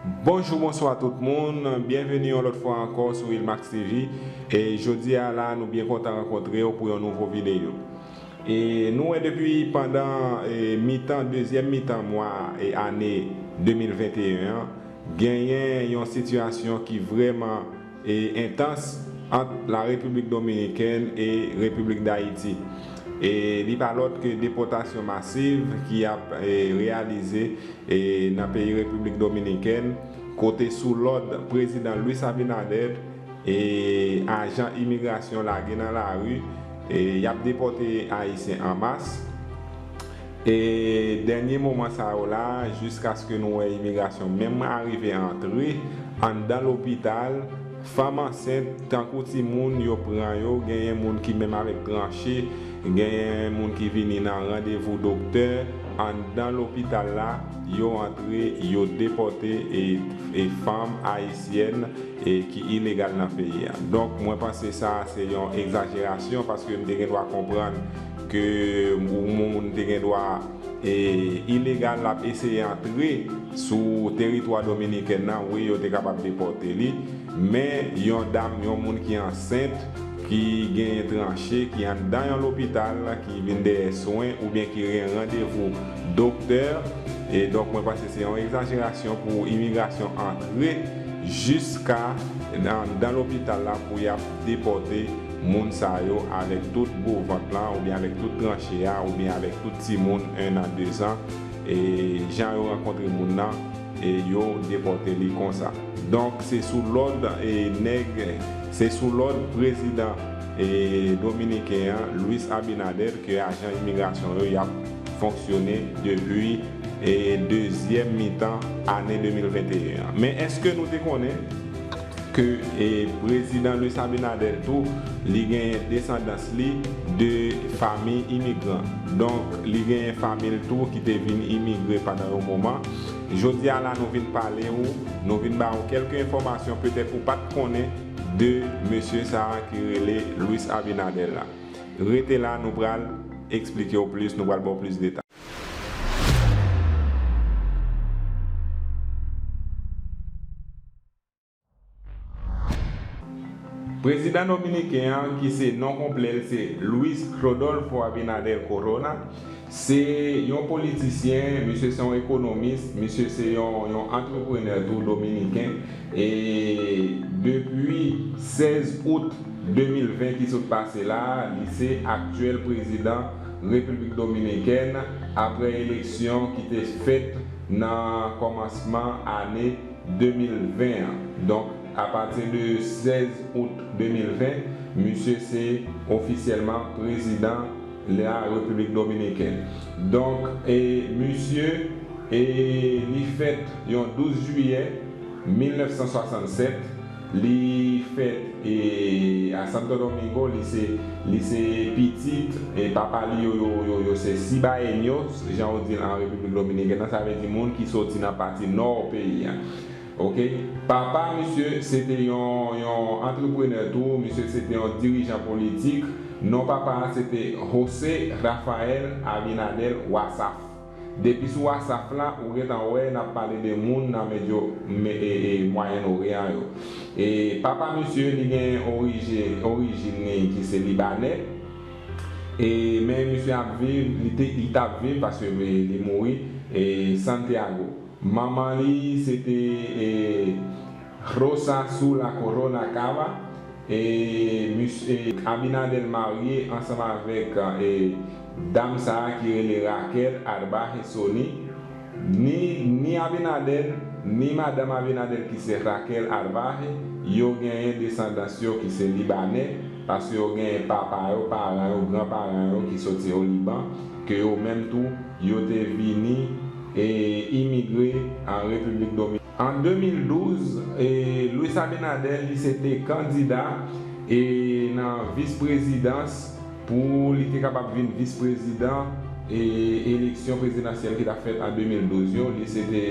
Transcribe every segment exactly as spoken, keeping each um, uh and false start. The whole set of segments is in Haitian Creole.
Bonjou, bonswa tout moun. Byenveni yon lòt fwa ankò sou Ilmax T V. E jodi a la, nou byen kontan rankontre w pou yon nouvo videyo. E nou wè depi pandan, e, mitan, dezyèm mitan mwa, e, ane de mil venteyen an, genyen yon sitiyasyon ki vrèman, e, entans ant la Repiblik Dominikèn e Repiblik Dayiti. E li pa lòt ke depòtasyon masiv ki ap, e, reyalize, e, nan peyi Repiblik Dominikèn, kote sou lòd Prezidan Luis Abinader, e, ajan imigrasyon lage nan lari, e, y ap depòte Ayisyen an mas. E dènye moman sa yo la, jiskaske nou wè imigrasyon menm arive antre anndan lopital, fanm ansent, tankou timoun, yo pran yo, genyen moun ki menm avèk tranche, genyen moun ki vini nan randevou doktè, anndan lopital la, yo antre, yo depòte, e, e fanm ayisyèn, e ki ilegal nan peyi a. Donk, mwen panse sa a se yon egzajerasyon, paske m te gen dwa konprann ke yon moun te gen dwa, e, ilegal, l ap eseye antre sou teritwa dominiken nan, wi, yo te kapab depòte li. Men, yon dam, yon moun ki ansent, ki genyen tranche, ki anndan yon lopital, ki vin dèyè swen, oubyen ki gen randevou doktè, e donk, mwen panse se yon egzajerasyon pou imigrasyon antre jiska nan, nan lopital la pou y ap depòte moun sa yo avèk tout gwo vant lan, oubyen avèk tout tranche a, oubyen avèk tout timoun ennan, dezan, e jan yo rankontre moun nan, e yo depòte li konsa. Donk, se sou lòd, e nèg, se sou lòd prezidan, e dominiken an, Luis Abinader, ke ajan imigrasyon yo y ap fonksyone depi, e dezyèm mitan ane de mil venteyen an. Men èske nou te konnen ke, e, prezidan Luis Abinader tou, li genyen desandans li de fami imigran? Donk, li genyen fami l tou ki te vin imigre pandan yon moman. Jodi a la, nou vin pale w, nou vin ba w kèlke enfòmasyon petèt ou pa t konnen de mesye sa a ki rele Luis Abinader la. Rete la, nou pral eksplike w plis, nou pral ba w plis detay. Prezidan dominiken an, ki se non konplè l se Luis Rodolfo Abinader Corona, se yon politisyen, misye se yon ekonomis, misye se yon, yon antreprenè tou dominiken. E depi sèz out de mil ven ki sot pase la, li se aktyèl prezidan Repiblik Dominikèn apre eleksyon ki te fèt nan kòmansman ane de mil ven an. Donk, apati de sèz out de mil ven, misye se ofisyèlman prezidan la Repiblik Dominikèn. Donk, e, misye, e, li fèt yon douz jiyè mil nèf san swasannsèt. Li fèt, e, a Santo Domingo, li se, li se pitit, e, papa li yo, yo, yo, yo se Cibaeños, jan yo di l an Repiblik Dominikèn nan, sa vle di moun ki soti nan pati nò peyi a. Oke? Papa misye se te yon, yon antreprenè tou, misye se te yon dirijan politik. Non papa a se te José Rafael Abinader Wasaf. Depi sou Wasaf la, ou gentan wè n ap pale de moun nan medyo, me, e, e, Mwayen Oryan yo. E papa misye, li gen orije-, orijin li ki se libanè. E, men misye ap viv, li te, li t ap viv, paske li, li mouri, e, Santiago. Manman li, se te, e, Rosa Sula Corona Cava. E, mis-, e, Abinader marye ansanm avèk, e, dam sa a ki rele Raquel Arbaje Soni. Ni, ni Abinader, ni madanm Abinader ki se Raquel Arbaje, yo genyen desandans yo ki se libanè, paske yo genyen papa yo, paran yo, granparan yo ki soti o Liban, ke yo menm tou, yo te vini, e, imigre an Repiblik Dominikèn. An de mil douz, e, Luis Abinader, li se te kandida, e, nan vis prezidans pou li te kapab vin vis prezidan, e, eleksyon prezidansyèl ki t ap fèt an de mil douz yo. Li se te,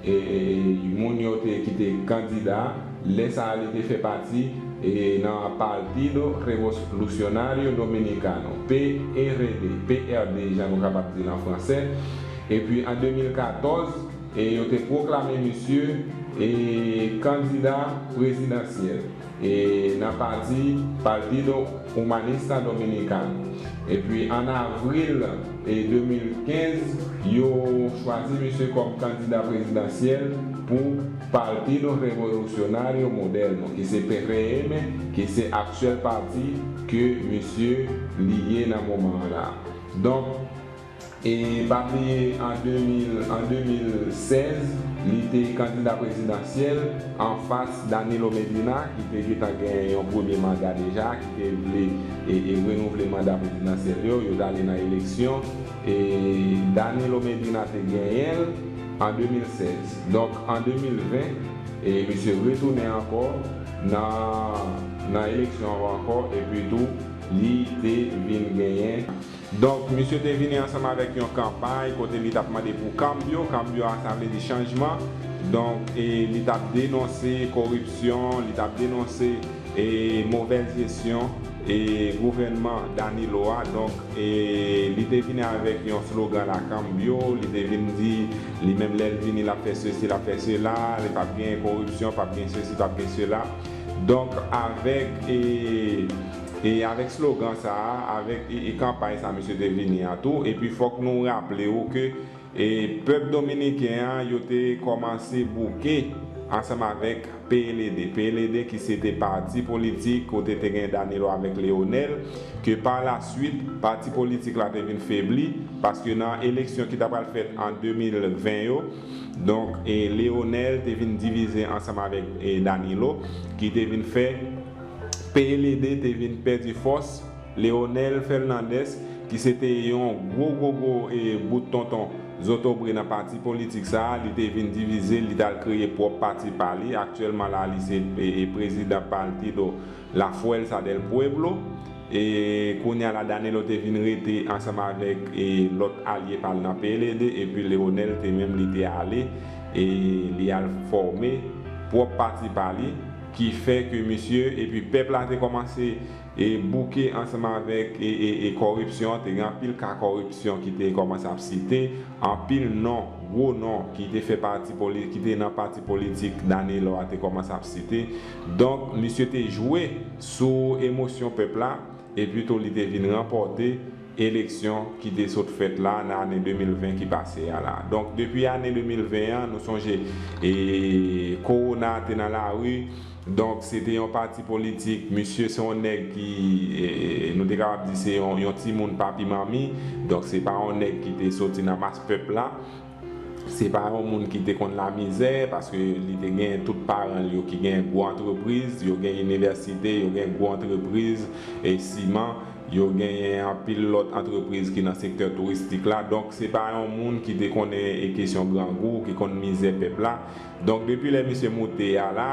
e, e, e, moun yo te, ki te kandida. Lè sa a, li te fè pati, e, nan Partido Revolucionario Dominicano, P R D, P R D, jan nou kapab di l an fransè. Epi an de mil katòz, e yo te pwoklame misye e kandida prezidansyèl e nan pati Partido Humanista Dominicano. Epi an avril e de mil kenz, yo chwazi misye kòm kandida prezidansyèl pou Partido Revolucionario Moderno, ki se P R M, ki se aktyèl pati ke misye li ye nan moman an la. Donk, e pa bliye, an de mil, an de mil sèz, li te kandida prezidansyèl anfas Danilo Medina, ki te gentan gen yon premye manda deja, ki te vle e, e renouvle manda prezidansyèl yo. Yo t ale nan eleksyon, e Danilo Medina te genyen l an de mil sèz. Donk, an de mil ven, e misye retounen ankò nan, nan eleksyon an ankò, epi tou, li te vin genyen. Donk, misye te vini ansanm avèk yon kanpay kote li t ap mande pou cambio. Cambio a, sa vle di chanjman. Donk, e li t ap denonse koripsyon, li t ap denonse e movèz jesyon e gouvènman Danilo a. Donk, e li te vini avèk yon slogan la, cambio, li te vin di, li menm lè l vini, l ap fè sesi, l ap fè sela, li p ap gen koripsyon, p ap gen sesi, p ap gen sela. Donk, avèk e, e avèk slogan sa a, avèk e, e kanpay sa misye te vini an tou, epi fòk nou raple w ke e pèp dominiken an, yo te kòmanse bouke ansanm avèk P L D. P L D ki se te pati politik kote te gen Danilo avèk Leonel, ke pa la swit, pati politik la te vin febli, paske nan eleksyon ki ta pral fèt an de mil ven yo, donk, e Leonel te vin divize ansanm avèk e Danilo, ki te vin fè P L D te vin pèdi fòs. Leonel Fernandez, ki se te yon gwo, gwo, gwo e bout tonton zotobre nan pati politik sa a, li te vin divize, li t al kreye pwòp pati pa li. Aktyèlman la, li se e, e prezidan Partido La Fuerza del Pueblo. E kounye a la, Danilo te vin rete ansanm avèk e lòt alye pa l nan P L D, epi Leonel te menm, li te ale, e li al fòme pwòp pati pa li, ki fè ke misye, epi pèp la te kòmanse e bouke ansanm avèk e, e, e kòripsyon. Te gen anpil ka kòripsyon ki te kòmanse ap site, anpil non, gwo non ki te fè pati poli-, ki te nan pati politik Danilo a te kòmanse ap site. Donk, misye te jwe sou emosyon pèp la, epi tou li te vin ranpòte eleksyon ki te sot fèt la nan ane de mil ven ki pase a la. Donk, depi ane de mil ven an, nou sonje, e, kowona te nan lari. Donk, se te yon pati politik. Misye se yon nèg ki, e, nou te kapab di se yon, yon timoun papi manmi. Donk, se pa yon nèg ki te soti nan mas pèp la. Se pa yon moun ki te konn lamizè, paske li te gen tout paran l yo ki gen gwo antrepriz, yo gen inivèsite, yo gen gwo antrepriz, e siman, yo genyen anpil lòt antrepriz ki nan sektè touristik la. Donk, se pa yon moun ki te konnen e kesyon grangou, ki konn mizè pèp la. Donk, depi lè misye moute a la,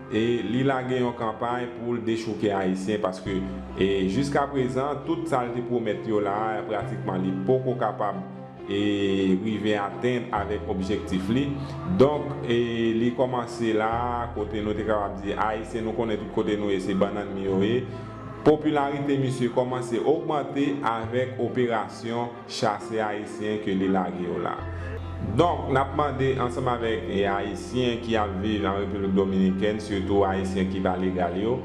e li lage yon kanpay pou l dechouke Ayisyen, paske, e jiska prezan, tout sa l te pwomèt yo la, pratikman, li poko kapab e rive atenn avèk objektif li. Donk, e li kòmanse la, kote nou te kapab di, Ayisyen, nou konnen tout kote nou ye, se bannann mi yo ye. Popilarite misye kòmanse ogmante avèk operasyon chase Ayisyen ke li lage yo la. Donk, n ap mande ansanm avèk e Ayisyen ki ap viv an Repiblik Dominikèn, sitou Ayisyen ki pa legal yo,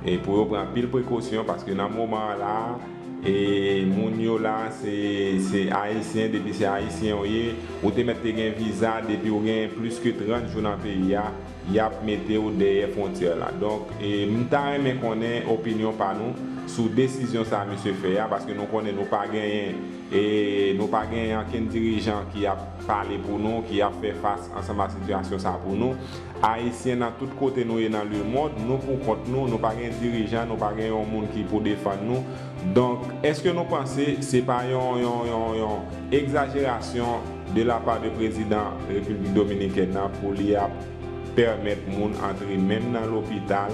e pou yo pran anpil prekosyon, paske nan moman an la, e moun yo la, se, se Ayisyen, depi se Ayisyen w ye, ou te mèt te gen viza, depi w gen plis ke trant jou nan peyi a, y ap mete w dèyè fwontyè la. Donk, e, m ta renmen konnen opinyon pa nou sou desizyon sa a misye fè a, paske nou konnen nou pa genyen, e, nou pa genyen ankenn dirijan ki ap pale pou nou, ki ap fè fas ansanm ak sitiyasyon sa a pou nou. Ayisyen nan tout kote nou ye nan lemonn, nou pou kont nou, nou pa gen dirijan, nou pa gen yon moun ki pou defann nou. Donk, èske nou panse se pa yon, yon, yon, yon egzajerasyon de la pa de prezidan Repiblik Dominikèn nan pou li ap pèmèt moun antre menm nan lopital,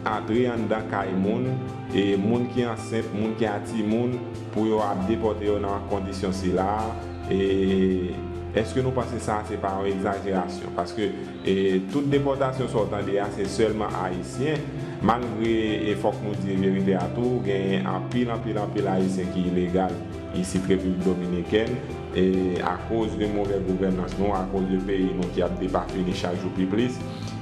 antre anndan kay moun, e moun ki ansent, moun ki a timoun, pou yo ap depòte yo nan kondisyon sila a? E èske nou panse sa se pa yon egzajerasyon? Paske, e, tout depòtasyon sa w tande a, se sèlman Ayisyen, malgre, e fòk nou di verite a tou, genyen anpil, anpil, anpil Ayisyen ki ilegal. isit Repiblik Dominikèn, e akoz de movè gouvènans nou, akoz de peyi nou ki ap depafini chak jou pi plis,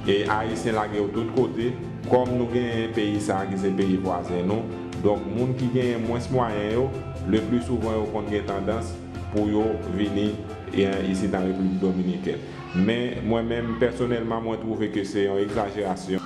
e Ayisyen lage yo tout kote. Kòm nou genyen peyi sa a ki se peyi vwazen nou, donk moun ki genyen mwens mwayen yo, le pli souvan yo konn gen tandans pou yo vini, e, isit an Repiblik Dominikèn. Men mwen menm pèsonèlman, mwen twouve ke se yon egzajerasyon.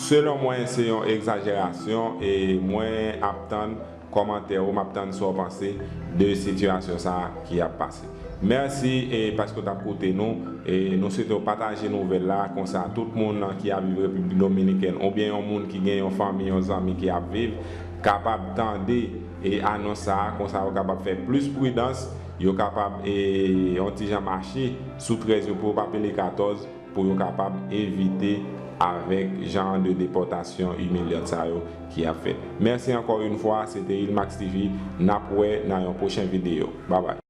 Selon mwen, se yon egzajerasyon, e mwen ap tann kòmantè ou, m ap tann sa w panse de sitiyasyon sa a ki ap pase. Mèsi, e, paske w t ap koute nou, e nou swete w pataje nouvèl la, konsa tout moun ki ap viv Repiblik Dominikèn oubyen yon moun ki gen yon fanmi, yon zanmi ki ap viv, kapab tande, e, anons sa a, konsa yo kapab fè plis pridans, yo kapab, e, yon ti jan mache sou trèz yo pou yo pa pele katòz, pou yo kapab evite avèk jan de depòtasyon imilyan sa yo ki ap fèt. Mèsi ankò yon fwa, se te Ilmax T V, n ap wè nan yon pwochen videyo. Babay.